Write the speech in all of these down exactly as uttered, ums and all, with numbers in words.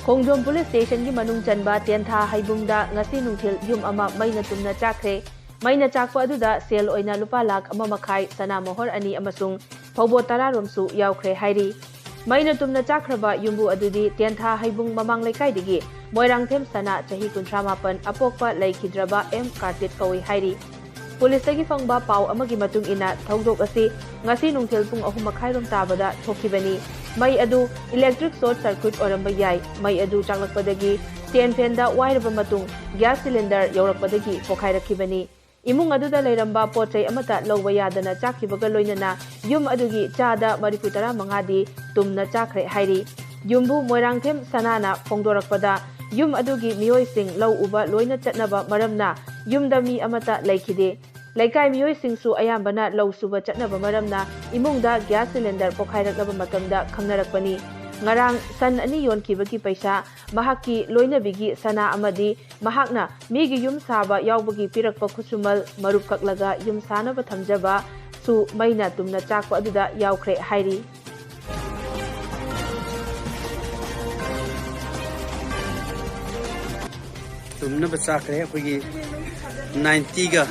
ꯈꯣꯡꯖꯣꯝ police ꯁ꯭ꯇꯦꯁꯟꯒꯤ ꯃꯅꯨꯡ ꯆꯟꯕ ꯇꯦꯟꯊꯥ ꯍꯩꯕꯨꯡꯗ ꯉꯁꯤ ꯅꯨꯡꯊꯤꯜ ꯌꯨꯝ ꯑꯃ ꯃꯩꯅ ꯇꯨꯝꯅ ꯆꯥꯛꯈ꯭ꯔꯦ꯫ ꯃꯩꯅ ꯆꯥꯛꯄ ꯑꯗꯨꯗ ꯁꯦꯜ ꯑꯣꯏꯅ ꯂꯨꯄꯥ ꯂꯥꯈ ꯑꯃ ꯃꯈꯥꯏ, ꯁꯅꯥ ꯃꯣꯍꯣꯔ ꯑꯅꯤ ꯑꯃꯁꯨꯡ ꯐꯧꯕꯣꯠ ꯇꯔꯥꯔꯣꯝꯁꯨ ꯌꯥꯎꯈ꯭ꯔꯦ ꯍꯥꯏꯔꯤ꯫ ꯃꯩꯅ ꯇꯨꯝꯅ ꯆꯥꯛꯈ꯭ꯔꯕ ꯌꯨꯝꯕꯨ ꯑꯗꯨꯗꯤ ꯇꯦꯟꯊꯥ ꯍꯩꯕꯨꯡ ꯃꯃꯥꯡ ꯂꯩꯀꯥꯏꯗꯒꯤ ꯃꯣꯏꯔꯥꯡꯊꯦꯝ ꯁꯅꯥ, ꯆꯍꯤ ꯀꯨꯟꯊ꯭ꯔꯥ ꯃꯥꯄꯟ, ꯑꯄꯣꯛꯄ ꯂꯩꯈꯤꯗ꯭ꯔꯕ ꯑꯦꯝ ꯀꯥꯔꯇꯤꯠ ꯀꯧꯏ ꯍꯥꯏꯔꯤ꯫ ꯄꯨꯂꯤꯁꯇꯒꯤ ꯐꯪꯕ ꯄꯥꯎ ꯑꯃꯒꯤ ꯃꯇꯨꯡ ꯏꯟꯅ, ꯊꯧꯗꯣꯛ ꯑꯁꯤ ꯉꯁꯤ ꯅꯨꯡꯊꯤꯜ ꯄꯨꯡ ꯑꯍꯨꯝ ꯃꯈꯥꯏꯔꯣꯝ ꯇꯥꯕꯗ ꯊꯣꯛꯈꯤꯕꯅꯤ꯫ ꯃꯩ ꯑꯗꯨ electric short circuit ꯑꯣꯏꯔꯝꯕ ꯌꯥꯏ꯫ ꯃꯩ ꯑꯗꯨ ꯆꯥꯛꯂꯛꯄꯗꯒꯤ stand fan ꯗ ꯋꯥꯏꯔꯕ ꯃꯇꯨꯡ, gas cylinder ꯌꯧꯔꯛꯄꯗꯒꯤ ꯄꯣꯈꯥꯏꯔꯛꯈꯤꯕꯅꯤ꯫ ꯏꯃꯨꯡ ꯑꯗꯨꯗ ꯂꯩꯔꯝꯕ ꯄꯣꯠ ꯆꯩ ꯑꯃꯠꯇ ꯂꯧꯕ ꯌꯥꯗꯅ ꯆꯥꯛꯈꯤꯕꯒ ꯂꯣꯏꯅꯅ ꯌꯨꯝ ꯑꯗꯨꯒꯤ ꯆꯥꯗ ꯃꯔꯤꯐꯨ ꯇꯔꯥ ꯃꯉꯥꯗꯤ ꯇꯨꯝꯅ ꯆꯥꯈ꯭ꯔꯦ ꯍꯥꯏꯔꯤ꯫ ꯌꯨꯝꯕꯨ ꯃꯣꯏꯔꯥꯡꯊꯦꯝ ꯁꯅꯥꯅ ꯐꯣꯡꯗꯣꯔꯛꯄꯗ, ꯌꯨꯝ ꯑꯗꯨꯒꯤ ꯃꯤꯑꯣꯏꯁꯤꯡ ꯂꯧ ꯎꯕ ꯂꯣꯏꯅ ꯆꯠꯅꯕ ꯃꯔꯝꯅ ꯌꯨꯝꯗ ꯃꯤ ꯑꯃꯠꯇ ꯂꯩꯈꯤꯗꯦ꯫ ꯂꯩꯀꯥꯏ ꯃꯤꯑꯣꯏꯁꯤꯡꯁꯨ ꯑꯌꯥꯝꯕꯅ ꯂꯧ ꯁꯨꯕ ꯆꯠꯅꯕ ꯃꯔꯝꯅ ꯏꯃꯨꯡꯗ gas cylinder ꯄꯣꯈꯥꯏꯔꯛꯂꯕ ꯃꯇꯝꯗ ꯈꯪꯅꯔꯛꯄꯅꯤ꯫ ꯉꯔꯥꯡ ꯁꯟ ꯑꯅꯤ ꯌꯣꯟꯈꯤꯕꯒꯤ ꯄꯩꯁꯥ, ꯃꯍꯥꯛꯀꯤ ꯂꯣꯏꯅꯕꯤꯒꯤ ꯁꯅꯥ ꯑꯃꯗꯤ ꯃꯍꯥꯛꯅ ꯃꯤꯒꯤ ꯌꯨꯝ ꯁꯥꯕ ꯌꯥꯎꯕꯒꯤ ꯄꯤꯔꯛꯄ ꯈꯨꯠꯁꯨꯃꯜ ꯃꯔꯨꯞ ꯀꯛꯂꯒ ꯌꯨꯝ ꯁꯥꯅꯕ ꯊꯝꯖꯕꯁꯨ ꯃꯩꯅ ꯇꯨꯝꯅ ꯆꯥꯛꯄ ꯑꯗꯨꯗ ꯌꯥꯎꯈ꯭ꯔꯦ ꯍꯥꯏꯔꯤ꯫ ꯇꯨꯝꯅꯕ ꯆꯥꯛꯈ꯭ꯔꯦ꯫ ꯑꯩꯈꯣꯏꯒꯤ ninety ꯒ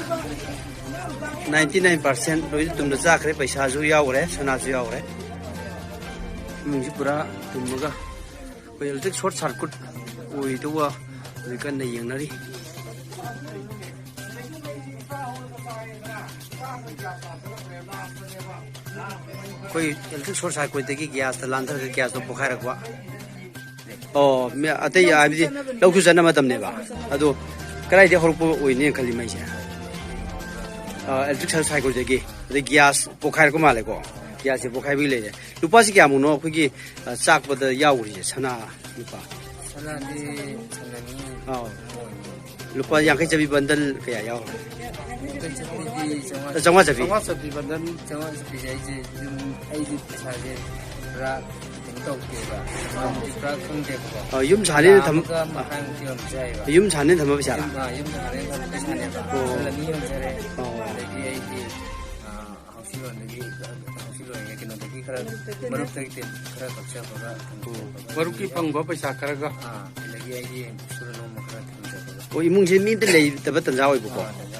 ninety nine percent ꯂꯣꯏꯅ ꯇꯨꯝꯅ ꯆꯥꯛꯈ꯭ꯔꯦ꯫ ꯄꯩꯁꯥꯁꯨ ꯌꯥꯎꯈ꯭ꯔꯦ, ꯁꯅꯥꯁꯨ ꯌꯥꯎꯈ꯭ꯔꯦ꯫ ꯏꯃꯨꯡꯁꯤ ꯄꯨꯔꯥ ꯇꯨꯝꯃꯒ ꯑꯩꯈꯣꯏ electric short circuit ꯑꯣꯏꯗꯧꯕ ꯍꯧꯖꯤꯛ ꯀꯟꯅ ꯌꯦꯡꯅꯔꯤ꯫ ꯑꯩꯈꯣꯏ electric short circuit ꯇꯒꯤ gas ꯇ ꯂꯥꯟꯊꯔꯒ gas ꯇꯣ ꯄꯣꯈꯥꯏꯔꯛꯄ꯫ ꯑꯣ, ꯃꯤ ꯑꯇꯩ ꯍꯥꯏꯕꯗꯤ ꯂꯧꯁꯨ ꯆꯠꯅ ꯃꯇꯝꯅꯦꯕ꯫ ꯑꯗꯣ ꯀꯗꯥꯏꯗꯒꯤ ꯍꯧꯔꯛꯄ ꯑꯣꯏꯅꯤ ꯈꯜꯂꯤ ꯃꯩꯁꯦ? ꯑ, electric circuit ꯇꯒꯤ꯫ ꯑꯗꯩ gas ꯄꯣꯈꯥꯏꯔꯛꯄ ꯃꯥꯜꯂꯦꯀꯣ꯫ Gas ꯁꯦ ꯄꯣꯈꯥꯏꯕꯒꯤ ꯂꯩꯔꯦ꯫ ꯂꯨꯄꯥꯁꯤ ꯀꯌꯥꯃꯨꯛꯅꯣ ꯑꯩꯈꯣꯏꯒꯤ, ꯑ, ꯆꯥꯛꯄꯗ ꯌꯥꯎꯔꯤꯁꯦ, ꯁꯅꯥ ꯂꯨꯄꯥ? ꯁꯅꯥꯗꯤ ꯁꯅꯥꯅꯤ꯫ ꯑꯥꯎ꯫ ꯂꯨꯄꯥ ꯌꯥꯡꯈꯩ ꯆꯞꯄꯤ bundle ꯀꯌꯥ ꯌꯥꯎꯔꯤ? ꯌꯥꯡꯈꯩ ꯆꯞꯄꯤꯗꯤ ꯆꯥꯝꯃꯉꯥ꯫ ꯆꯥꯝꯃꯉꯥ ꯆꯞꯄꯤ? ꯆꯥꯝꯃꯉꯥ ꯆꯞꯄꯤ bundle, ꯆꯥꯝꯃꯉꯥ ꯆꯞꯄꯤꯁꯦ ꯑꯩꯁꯦ ꯌꯨꯝ, ꯑꯩꯗꯤ ꯄꯩꯁꯥꯁꯦ ꯄꯨꯔꯥ ꯀꯩꯅꯣ ꯇꯧꯗꯦꯕ꯫ ꯑꯃꯥꯎꯟꯠꯁꯦ ꯄꯨꯔꯥ ꯈꯪꯗꯦꯕꯀꯣ꯫ ꯑ, ꯌꯨꯝ ꯁꯥꯅꯤꯅ ꯊꯝ-, ꯂꯥꯈ ꯑꯃꯒ ꯃꯈꯥꯏꯃꯨꯛꯇꯤ ꯑꯣꯏꯔꯝꯕꯁꯨ ꯌꯥꯏꯌꯦꯕ꯫ ꯌꯨꯝ ꯁꯥꯅꯤꯅ ꯊꯝꯕ ꯄꯩꯁꯥꯔꯥ? ꯌꯨꯝ, ꯑ, ꯌꯨꯝ ꯁꯥꯅꯤꯅ ꯊꯝꯕ ꯄꯩꯁꯥꯅꯦꯕ꯫ ꯑꯣ꯫ ꯁꯟ ꯑꯅꯤ ꯌꯣꯟꯖꯔꯦ꯫ ꯑꯣ꯫ ꯑꯗꯒꯤ ꯑꯩꯒꯤ, ꯑ, ꯍꯥꯎꯁꯤ ꯂꯣꯟꯗꯒꯤ, ꯍꯥꯎꯁꯤ ꯂꯣꯟꯒꯤ ꯀꯩꯅꯣꯗꯒꯤ ꯈꯔ ꯃꯔꯨꯞꯇꯒꯤ ꯈꯔ ꯀꯛꯆꯕꯒ ꯊꯝꯖꯕꯒ ꯃꯔꯨꯞꯀꯤ ꯐꯪꯕ ꯄꯩꯁꯥ ꯈꯔꯒ ꯑꯥ ꯑꯗꯒꯤ ꯑꯩꯒꯤ ꯁꯨꯔ ꯅꯣꯝꯕ ꯈꯔ ꯊꯝꯖꯕꯒ ꯑꯣ ꯏꯃꯨꯡꯁꯦ ꯃꯤ ꯑꯝꯇ ꯂꯩꯇꯕ ꯇꯟꯖꯥ ꯑꯣꯏꯕꯀꯣ ꯑꯥ, ꯇꯟꯖꯥ